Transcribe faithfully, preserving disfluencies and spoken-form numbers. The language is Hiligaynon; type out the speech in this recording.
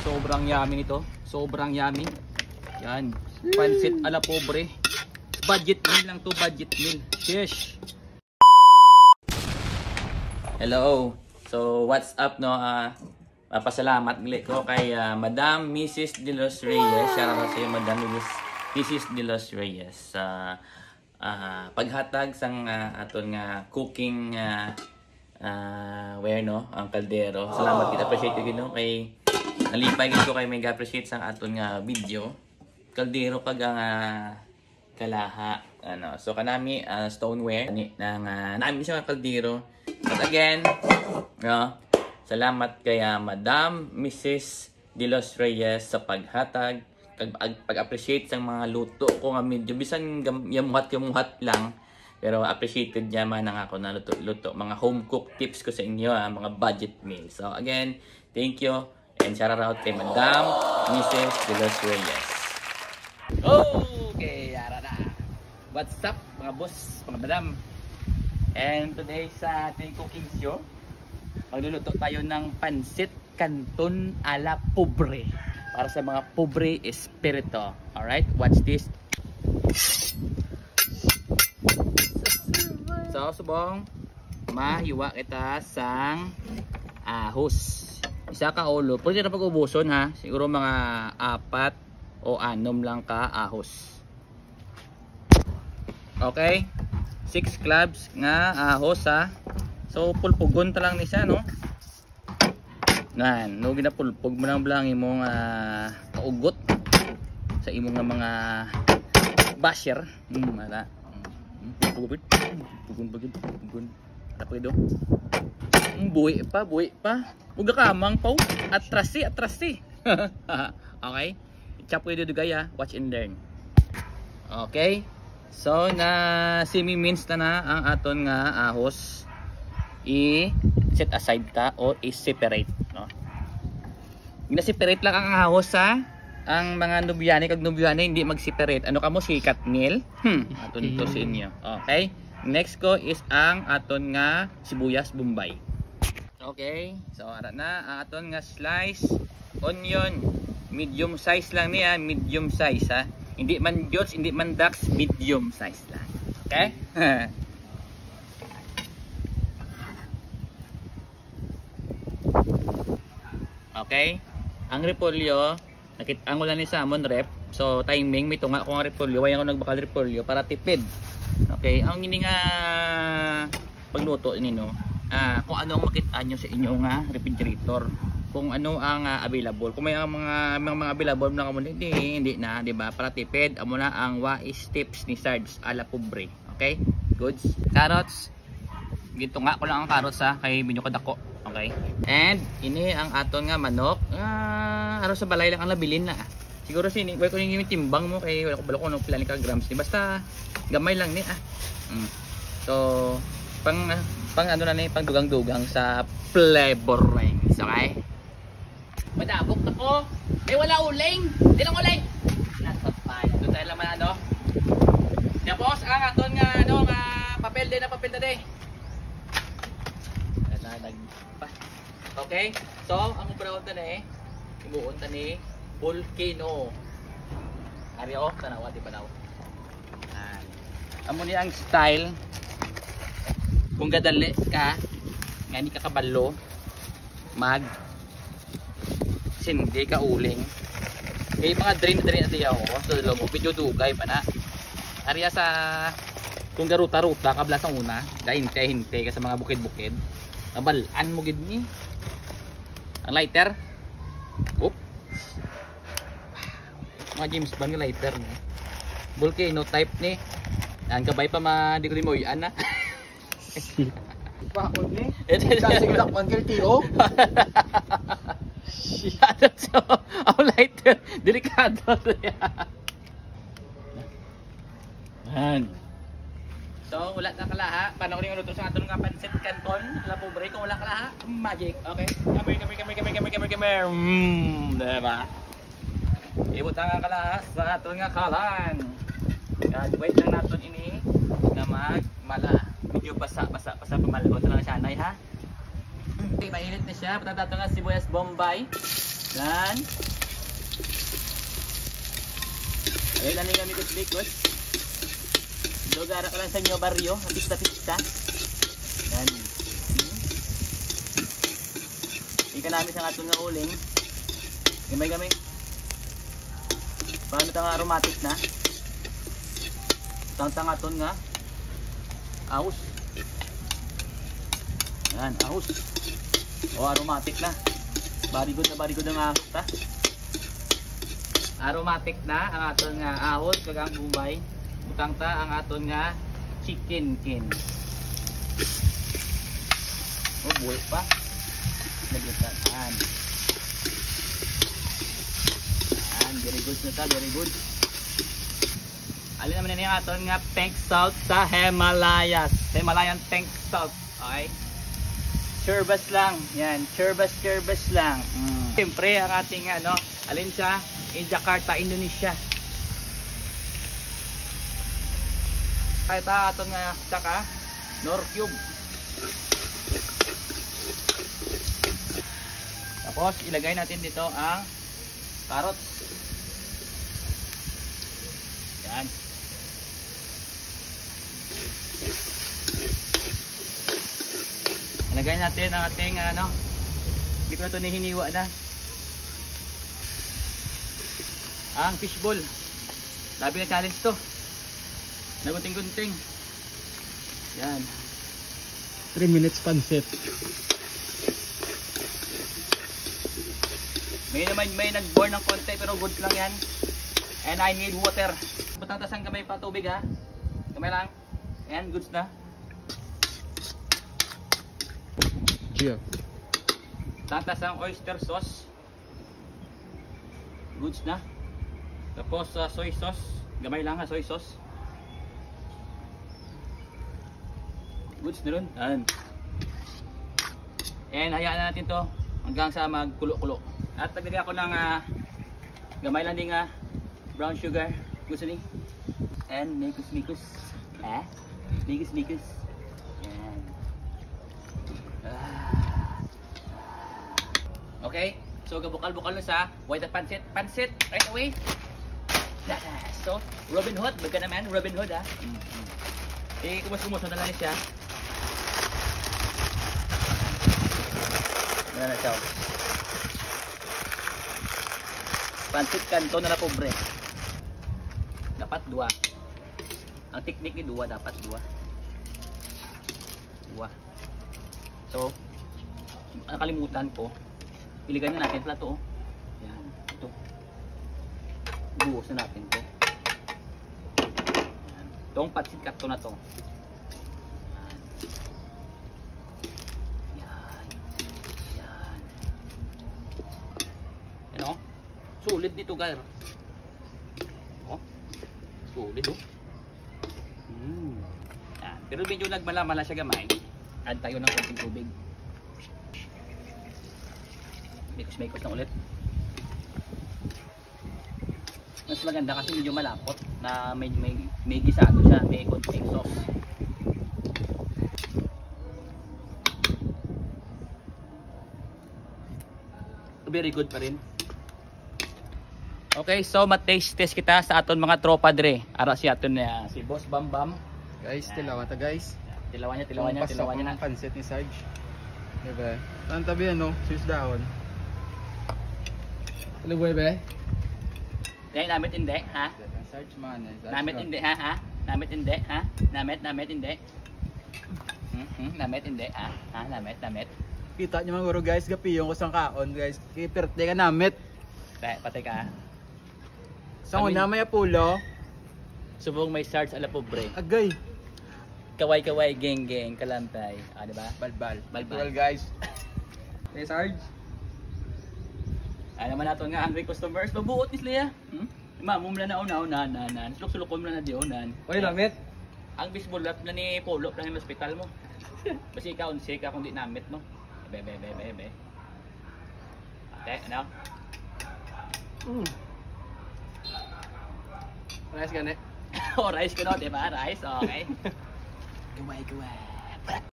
Sobrang yummy nito. Sobrang yummy. Yan. Pancit a la pobre. Budget meal lang to, budget meal. Cheers! Hello. So, what's up, no? Ah, mapasalamat gali ko kay, ah, Madam Missus De Los Reyes. Shout out sa iyo, Madam Missus Missus De Los Reyes. Sa, ah, paghatag sang, ah, aton nga cooking, ah, ah, ware, no? Ang kaldero. Salamat kita, appreciate ko gid, no? Kay nalipay gid ko kay may ga-appreciate sang aton nga video. Kaldero kag ang, ah, kalaha. Ano, so kanami, ah, stoneware ni nang, ah, nami siya nga kaldero. But again, no, salamat kay, ah, Madam Missus De Los Reyes sa paghatag kag pag-, pag-appreciate sang mga luto ko nga medyo bisan gam-, yamuhat-yamuhat lang, pero appreciated niya man ang ako na luto-luto. Mga home cook tips ko sa inyo, ah, mga budget meal. So again, thank you. And shout out kay Madam Missus De Los Reyes. Okay, ara na. What's up, mga boss, mga madam? And today sa ating cooking show, magluluto tayo ng pansit canton a la pobre para sa mga pobre espiritu. Alright, watch this. So, subong, mahiwa kita sang ahos. Isa ka ulo. Pwede na pag-ubuson, ha. Siguro mga apat o anom lang ka ahos. Okay? Six cloves nga ahos, ha. So, pulpugon ta lang ni siya, no? Nan, no, ginapulpog mo lang bala ang imong, ah, kaugot sa imong nga mga basher. Hmm, mala. Hmm, pulpog, pulpog, pulpog, pulpog. Ano pa, do? Hmm, buhi pa, buhi pa. Uga ka, amang pa, oh. Atrasi, atrasi. Okay? Chop ko yung dugay, ah. Watch and learn. Okay? So, na semi-mince na na ang aton nga ahos. I-set aside ta o i-separate, no? Gina-separate lang ang ahos, ha? Ang mga nubyani kag nubyani hindi mag-separate. Ano kamo, si Katniel? Hmm, aton to sa inyo. Okay? Next ko is ang aton nga sibuyas Bombay. Okay, so ara na ang aton nga slice onion. Medium size lang niya, medium size, ha. Hindi man Diyos, hindi man Dax, medium size lang. Okay? Okay. Ang repolyo, nakit-, ang wala ni sa amon ref. So, timing, may tunga ko nga repolyo. Wala ko nagbakal repolyo para tipid. Okay. Ang ini nga pagluto ini, no, ah, kung ano ang makita nyo sa inyo nga refrigerator. Kung ano ang, ah, available. Kung may ang mga, mga, mga available na kamo, hindi, hindi na, di ba? Para tipid, amo na ang wais tips ni Sarge a la pobre. Okay? Goods. Carrots. Gitunga ko lang ang carrots, ha, kay medyo kadako. Okay? And ini ang aton nga manok. Ah, aro sa balay lang ang labilin na. Siguro sini, wala ko ning timbang mo kay wala ko balo kung ano pila ni ka grams ni. Basta gamay lang ni, ah. Mm. So, pang, ah, pang ano na ni, pang dugang-dugang sa flavorings, okay? Madabok na ko. May wala uling. Di lang uling. Nasa pa. Doon tayo lang man, ano. Tapos, ang aton nga, ano, nga papel din, ang papel na din. Wala, nag-, pa. Okay? So, ang brown ta na eh. Imuon ta ni volcano. Ari, oh, tanawa, di ba, now? Yan. Amo ni ang style. Kung gadali ka, nga di ka kabalo, mag sindi ka uling. Kay mga drain, drain na siya, oh. So, loob, medyo dugay pa na. Ariya sa, kung garuta-ruta, kabla sa una, dahil hintay-hintay ka sa mga bukid-bukid. Kabalaan mo gid ni. Ang lighter. Oop. Mga James Bond nga lighter ni. Volcano type ni. Ang kabay pa ma, di ko limuyan na. Bakod ni? Ito, ito. Kasi lakman kay Tio. Shit. Ato so, ang lighter. Delikado to yan. Yan. So, wala na kalaha. Paano ko rin luto sa aton nga pancit canton? Wala po, break. Kung wala kalaha, magic. Okay? Kami, kami, kami, kami, kami, kami, kami. Mm, diba? Ibutang ang kalaha sa aton nga kalan. Kag wait lang naton ini nga magmala. Medyo basa, basa, basa, pamalhon lang siya, nay, ha? Okay, mainit na siya. Patatato nga sibuyas Bombay. Yan. Ayun, ano nga, mikos-mikos. Lugara ka lang sa inyo, baryo. Pista-pista. Yan. Ika namin sa aton nga uling. Gamay-gamay. Paano ta nga aromatic na? Tangtang aton nga ahos. Yan, ahos. O, aromatic na. Very good na, very good ang ahos ta. Aromatic na ang aton nga ahos kag ang Bombay. Butang ta ang aton nga chicken kin. O, buhi pa. Naglutan. Yan. Yan, very good na ta, very good. Alin naman ini ang aton nga pink salt sa Himalayas. Himalayan pink salt. Okay? Cherbas lang. Yan. Cherbas, cherbas lang. Mm. Siyempre, ang ating ano, alin siya? In Jakarta, Indonesia. Kaya ta aton nga saka, Knorr cube. Tapos, ilagay natin dito ang carrots. Yan. Ilagay natin ang ating, ano, hindi ko na ito nihiniwa na. Ang fishball. Labi na challenge to. Nagunting-gunting. Yan. Three minutes pansit. May naman, may nag-burn ng konti pero goods lang yan. And I need water. Butang ta sang gamay pa tubig ha. Gamay lang. And goods na. Gia. Tata sang oyster sauce. Goods na. Tapos sa soy sauce, gamay lang ha, soy sauce. Goods na ron. Yan. And hayaan na natin to hanggang sa magkulo-kulo. At naglagay ako ng ah, gamay lang din nga brown sugar. Gusto ni? And mikus-mikus. Ha? Mikus-mikus. Yan. Ah. Okay? So, gabukal-bukal na sa white at pansit. Pansit, right away. Yes. So, Robin Hood, baga naman, Robin Hood, ha? Mm-hmm. Eh, kumus-kumus na lang siya. Wala na siya. Pansit Canton na pobre. Dapat dua. Ang technique ni dua, dapat dua. Dua. So, nakalimutan ko. Iligay na natin plato, oh. Yan. Ito. Buhos na natin to. Yan. Itong pansit Canton na to. Yan. Yan. Yan. Yan, oh. Solid dito, guys. Oh. Solid, oh. Mm. Ah, pero medyo nagmala-mala siya gamay. Add tayo ng konting tubig. Mikos-mikos na ulit. Mas maganda kasi medyo malapot na may, may, may gisado siya, may konting sauce. Very good pa rin. Okay, so ma-taste test kita sa aton mga tropa dre. Ara si aton na si Boss Bam Bam. Guys, tilawan ta, guys. Tilawan niya, tilawan niya, tilawan niya na. Ang pansit ni Sarge. Diba? Ang tabi, ano? Sis dahon. Ano, boy, be? Dahil namit hindi, ha? Ang Sarge man, eh. Namit hindi, ha? Ha? Namit hindi, ha? Namit, namit hindi. Hmm, hmm, namit hindi, ha? Ha? Namit, namit. Kita niyo man guro, guys, gapiyon ko sang kaon, guys. Kay perte ka namit. Te, patay ka. Sa una, may Apollo. Subong may Sarge ala pobre. Agay. Kaway-kaway, geng-geng, kalantay. Ah, di ba? Balbal. Balbal. Natural, guys. Hey, Sarge. Ay naman nato nga hungry customers. Mabuot ni sila. Hmm? Ma, mo mula na una, una, na, na. Sulok-sulok ko mula na di una. Oy, lamit. Ang bisbulat na ni Polo na ni hospital mo. Basi ka, unsi ka kung di namit mo. Be, be, be, be, be. Te, ano? Mm. Rice gani. O, rice ko, no? Di ba? Rice, okay. Gaway, gaway.